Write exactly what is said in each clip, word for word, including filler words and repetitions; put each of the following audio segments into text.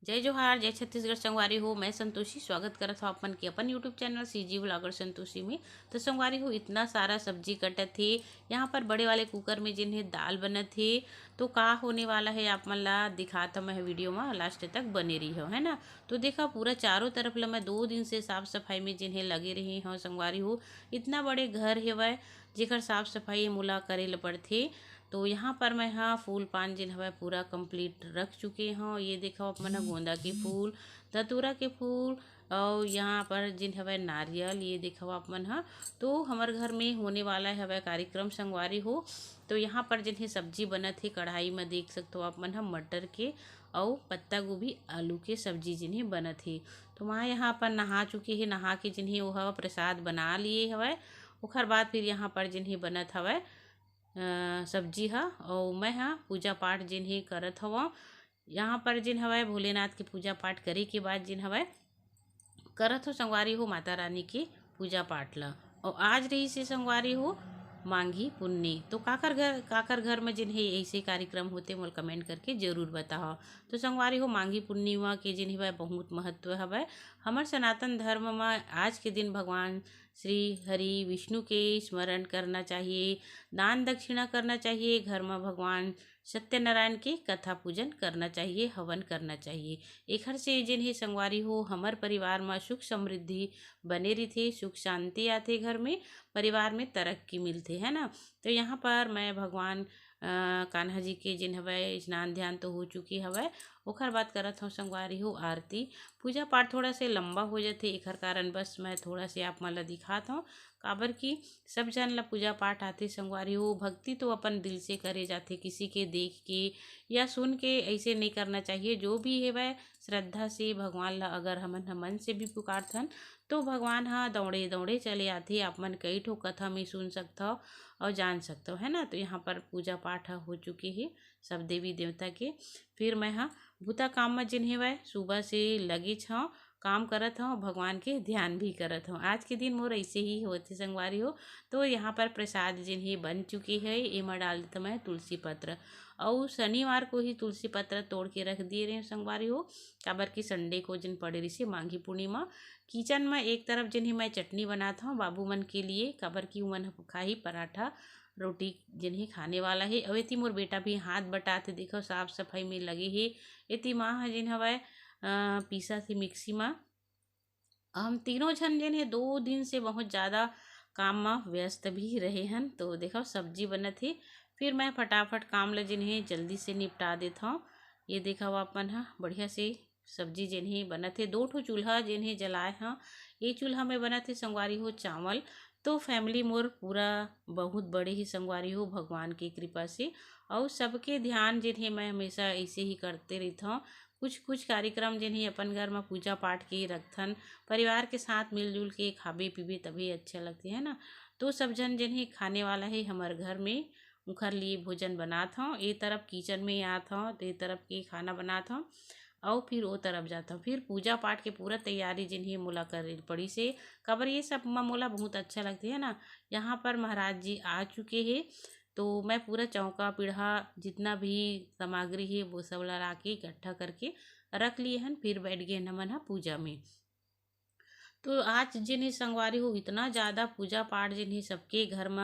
जय जोहार, जय छत्तीसगढ़ संगवारी हो। मैं संतोषी, स्वागत करत हव आप मन के अपन YouTube channel CG blogger Santoshi में। तो संगवारी हो, इतना सारा सब्जी कटत हे। यहाँ पर बड़े वाले कुकर में जिन हे दाल बनत हे, तो का होने वाला है आप मन ला दिखात हव मैं वीडियो में, लास्ट तक बने रही हो, है ना। तो देखा, पूरा चारों तरफ ला मैं दो दिन से साफ सफाई में जिन हे लगे रही हव संगवारी हो। इतना बड़े घर हेवय, जेकर साफ सफाई मोला करे ल पड़थे। तो यहाँ पर मैं हा फूल पान जिन हवय पूरा कंप्लीट रख चुके हव। ये देखव आप मन ह, गोंदा के फूल, धतूरा के फूल, और यहाँ पर जिन हवय नारियल, ये देखव आप मन ह। तो हमर घर में होने वाला हवय कार्यक्रम संगवारी हो। तो यहाँ पर जिन हे सब्जी बनत हे कढ़ाई में, देख सकथव आप मन ह, मटर के अउ पत्ता गोभी आलू के सब्जी जिन हे बनत हे। तो माँ यहाँ पर नहा चुके हे, नहा के जिन हे ओह प्रसाद बना लिए हवय। ओखर बाद फिर यहाँ पर जिन हे बनत हवय अ, सब्जी ह, अउ मैं ह पूजा पाठ जेन हे करत हवं। यहाँ पर जेन हवय भोलेनाथ के पूजा पाठ करे के बाद जेन हवय करत हो संगवारी हो माता रानी के पूजा पाठ ल। अउ आज रहिस हे संगवारी हो मांगी पुन्नी। तो काकर घर, काकर घर में जेन हे ऐसे कार्यक्रम होते, मोला कमेंट करके जरूर बताओ। तो संगवारी हो, मांगी पुन्नी म के जेन हवय बहुत महत्व हवय। हमर सनातन धर्म म आज के दिन भगवान श्री हरि विष्णु के स्मरण करना चाहिए, दान दक्षिणा करना चाहिए, घर म भगवान सत्यनारायण के कथा पूजन करना चाहिए, हवन करना चाहिए। एखर से जेन हे संगवारी हो, हमर परिवार म सुख समृद्धि बने रहिथे, सुख शांति आथे घर में, परिवार में तरक्की मिलथे, है ना। तो यहाँ पर मैं भगवान अ, कान्हा जी के जेन हवय स्नान ध्यान तो हो चुके हवय, ओखर बाद करत हव संगवारी हो आरती। पूजा पाठ थोड़ा से लंबा हो जाथे, एखर कारण बस मैं थोड़ा से आप मन ला दिखात हव, काबर कि सब झन ला पूजा पाठ आथे संगवारी हो। भक्ति तो अपन दिल से करे जाथे, किसी के देख के या सुन के ऐसे नहीं करना चाहिए। जो भी हेवय श्रद्धा से भगवान ला अगर हमन ह मन से भी पुकारथन, तो भगवान ह दौड़े दौड़े चले आथे। आप मन कई ठो कथा में सुन सकथव और जान सकथव, है ना। तो यहाँ पर पूजा पाठ ह हो चुके हे सब देवी देवता के। फिर मैं ह बुता काम म जेन हेवय सुबह से लगेच हव, काम करत हव, भगवान के ध्यान भी करत हव। आज के दिन मोर ऐसे ही होथे संगवारी हो। तो यहाँ पर प्रसाद जेन हे बन चुके हे, एमा डाल देत मैं तुलसी पत्र। अउ शनिवार को ही तुलसी पत्र तोड़ के रख दिए रहे संगवारी हो, काबर कि संडे को जेन पड़े रहिसे माघी पूर्णिमा। किचन म एक तरफ जेन हे मैं चटनी बनात हव बाबू मन के लिए, काबर कि उमन ह खाही पराठा रोटी जेन हे खाने वाला हे। अउ एती मोर बेटा भी हाथ बटात हे, देखव साफ सफाई में लगे हे। एती माँ ह जेन हवय अ, पीसत हे मिक्सी म। हम तीनों झन जेन हे दो दिन से बहुत ज़्यादा काम म व्यस्त भी रहे हन। तो देखव सब्जी बनत हे, फिर मैं फटाफट काम ल जेन हे जल्दी से निपटा देत हव। ये देखव आप मन ह बढ़िया से सब्जी जेन हे बनत हे, दो ठो चूल्हा जेन हे जलाए हव। ये चूल्हा में बनत हे संगवारी हो चावल। तो फैमिली मोर पूरा बहुत बड़े ही संगवारी हो भगवान के कृपा से। अउ सबके ध्यान जेन हे मैं हमेशा ऐसे ही करते रहिथव। कुछ कुछ कार्यक्रम जेन हे अपन घर म पूजा पाठ के रखथन, परिवार के साथ मिलजुल के खाबे पीबे तभी अच्छा लगथे, है ना। तो सब झन जेन हे खाने वाला हे हमर घर में, उखर लिए भोजन बनात हव। ए तरफ किचन में आत हव, तो ए तरफ के खाना बनात हव, अउ फिर ओ तरफ जात हव। फिर पूजा पाठ के पूरा तैयारी जेन हे मोला करे पड़िस हे, काबर ये सब म मोला बहुत अच्छा लगथे, है ना। यहाँ पर महाराज जी आ चुके हे, तो मैं पूरा चौका पीढ़ा जितना भी सामग्री हे वो सब ला लाके इकट्ठा करके रख लिए हन। फिर बैठ गए हन हमन ह पूजा में। तो आज जेन हे संगवारी हो, इतना ज़्यादा पूजा पाठ जेन हे सबके घर म,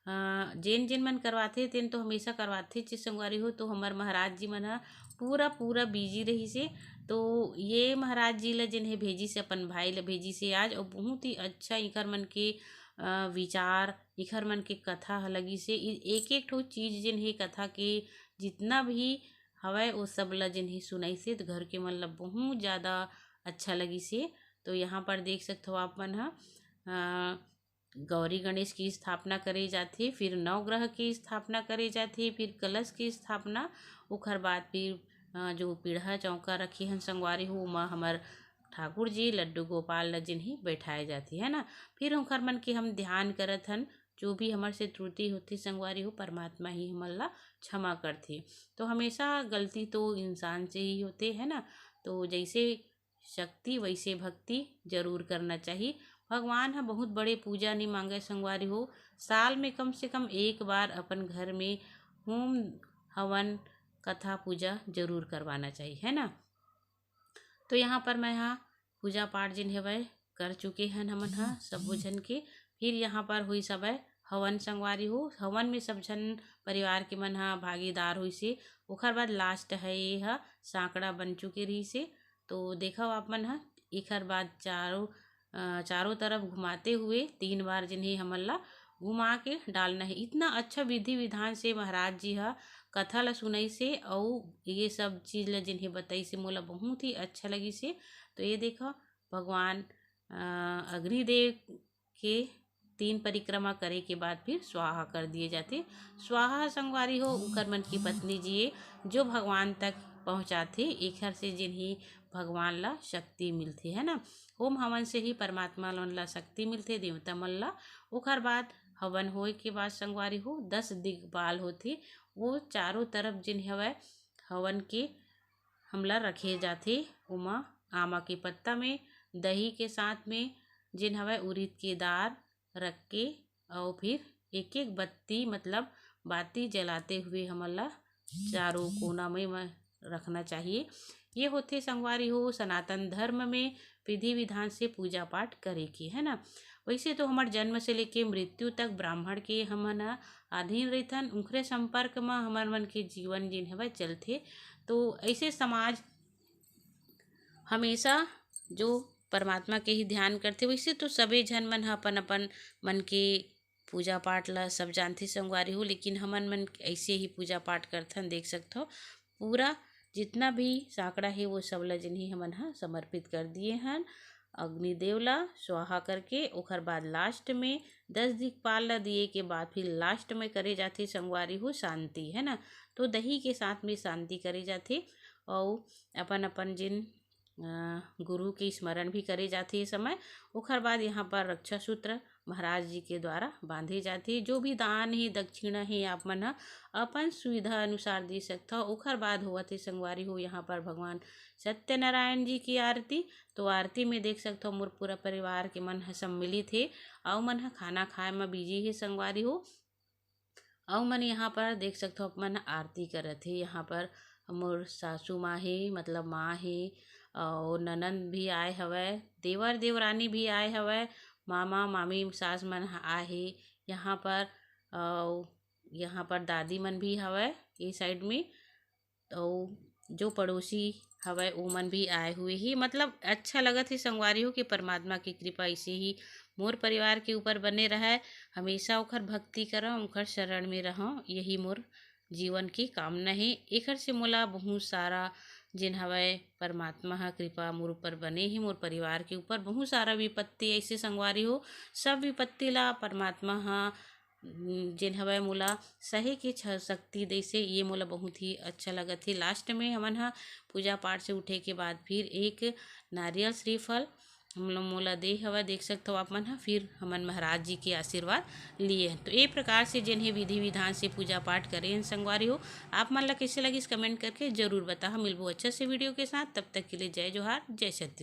अ, जेन जेन मन करवाथे तेन तो हमेशा करवाथे चे संगवारी हो। तो हमर महाराज जी मन ह पूरा पूरा बिजी रहिस हे। तो ये महाराज जी ल जेन हे भेजिस हे, अपन भाई ल भेजिस हे आज, अउ बहुत ही अच्छा इखर मन के अ, विचार, इखर मन के कथा ह लगिस हे। इ-, एक एक ठो चीज जेन हे कथा के जितना भी हवय, ओ सब ल जेन हे सुनाइस हे, त घर के मन ल बहुत ज़्यादा अच्छा लगिस हे। तो यहाँ पर देख सकथव आप मन ह, अ, गौरी गणेश की स्थापना करे जाथे, फिर नवग्रह की स्थापना करे जाथे, फिर कलश की स्थापना, ओखर बाद फिर, अ, जो पीढ़ा चौका रखे हन संगवारी हो, ओमा हमर ठाकुर जी लड्डू गोपाल ल जेन हे बैठाए जाथे, है ना। फिर ओखर मन के हम ध्यान करत हन, जो भी हमर से त्रुटि होथे संगवारी हो, परमात्मा ही हमन ला क्षमा करथे। तो हमेशा गलती तो इंसान से ही होथे, है ना। तो जैसे शक्ति वैसे भक्ति जरूर करना चाहिए। भगवान ह बहुत बड़े पूजा नहीं मांगे संगवारी हो, साल में कम से कम एक बार अपन घर में होम हवन कथा पूजा जरूर करवाना चाहिए, है ना। तो यहाँ पर मैं हा पूजा पाठ जिन हवय कर चुके हन हमन हा सबो झन के। फिर यहाँ पर हुई सबय हवन संगवारी हो। हवन में सब झन परिवार के मन हा भागीदार हुई से। ओखर बाद last है ये हा सांकड़ा बन चुके रही से। तो देखव आप मन हा, एखर बाद चारों, अ, चारों तरफ घुमाते हुए तीन बार जिन्हें हमन ला घुमा के डालना है। इतना अच्छा विधि विधान से महाराज जी हा कथा ला सुनाई से, अउ ये सब चीज ला जिन्हें बताई से मोला बहुत ही अच्छा लगी से। तो ये देखो, भगवान, अ, अग्निदेव के तीन परिक्रमा करे के बाद फिर स्वाहा कर दिए जाते। स्वाहा संगवारी हो, उकर मन की पत्नी जिए जो भगवान तक पहुँचाथे, एखर से जिन्हें भगवान ला शक्ति मिलथे, है ना। होम हवन से ही परमात्मा मन ला शक्ति मिलथे, देवता मन ला। ओखर बाद हवन होए के बाद संगवारी हो, दस दिग्पाल होथे, वो चारों तरफ जिन हवय हवन के हमला रखे जाथे। ओमा आमा के पत्ता में, दही के साथ में जिन हवय उरीद के दार रख के, अउ फिर एक एक बत्ती, मतलब बाती जलाते हुए हमन ला चारों कोना में, में रखना चाहिए। ये होथे संगवारी हो सनातन धर्म में विधि विधान से पूजा पाठ करे के, है ना। वैसे तो हमर जन्म से लेके मृत्यु तक ब्राह्मण के हमन ह अधीन रहिथन, उनखरे संपर्क म हमर मन के जीवन जिन हवय चलथे। तो ऐसे समाज हमेशा जो परमात्मा के ही ध्यान करथे, वैसे तो सबे झन मन ह अपन अपन मन के पूजा पाठ ला सब जानथे संगवारी हो, लेकिन हमन मन ऐसे ही पूजा पाठ करथन। देख सकथव, पूरा जितना भी सांकड़ा हे, वो सब ला जिन्हें हमन ह समर्पित कर दिए हन अग्निदेव ला स्वाहा करके। ओखर बाद last में दस दिक्पाल ला दिए के बाद फिर last में करे जाथे संगवारी हो शांति, है ना। तो दही के साथ में शांति करे जाथे, अउ अपन अपन जिन अ, गुरु के स्मरण भी करे जाथे ये समय। ओखर बाद यहाँ पर रक्षा सूत्र महाराज जी के द्वारा बांधे जाथे। जो भी दान हे, दक्षिणा हे, आप मन ह अपन सुविधा अनुसार दे सकथव। ओखर बाद होवत हे संगवारी हो यहाँ पर भगवान सत्यनारायण जी की आरती। तो आरती में देख सकथव, मोर पूरा परिवार के मन ह सम्मिलित हे, अउ मन ह खाना खाए म busy हे संगवारी हो। अउ मन यहाँ पर देख सकथव, आप मन आरती करत हे। यहाँ पर मोर सासू माँ हे, मतलब माँ हे, अउ ननंद भी आए हवय, देवर देवरानी भी आए हवय, मामा मामी सास मन ह-, आए हे यहाँ पर। अउ यहाँ पर दादी मन भी हवय ये side में, अउ जो पड़ोसी हवय, ओमन भी आए हुए ही। मतलब अच्छा लगत हे संगवारी हो कि परमात्मा की कृपा ऐसे ही मोर परिवार के ऊपर बने रहय। हमेशा ओखर भक्ति करव, ओखर शरण में रहव, यही मोर जीवन की कामना हे। एखर से मोला बहुत सारा जेन हवय परमात्मा ह कृपा मोर ऊपर बने हे, मोर परिवार के ऊपर बहुत सारा विपत्ति ऐसे संगवारी हो, सब विपत्ति ला परमात्मा ह जेन हवय मोला सहे के छ-, शक्ति देसे, ये मोला बहुत ही अच्छा लगत हे। Last में हमन ह पूजा पाठ से उठे के बाद फिर एक नारियल श्रीफल हम लोग मोला दे हवय, देख सकथव आप मन ह। फिर हमन महाराज जी के आशीर्वाद लिए हन। तो ये प्रकार से जेन हे विधि विधान से पूजा पाठ करे हन संगवारी हो। आप मन ला कैसे लगिस comment करके जरूर बताहा। मिलबो अच्छा से video के साथ, तब तक के लिए जय जोहार, जय छत्तीसगढ़।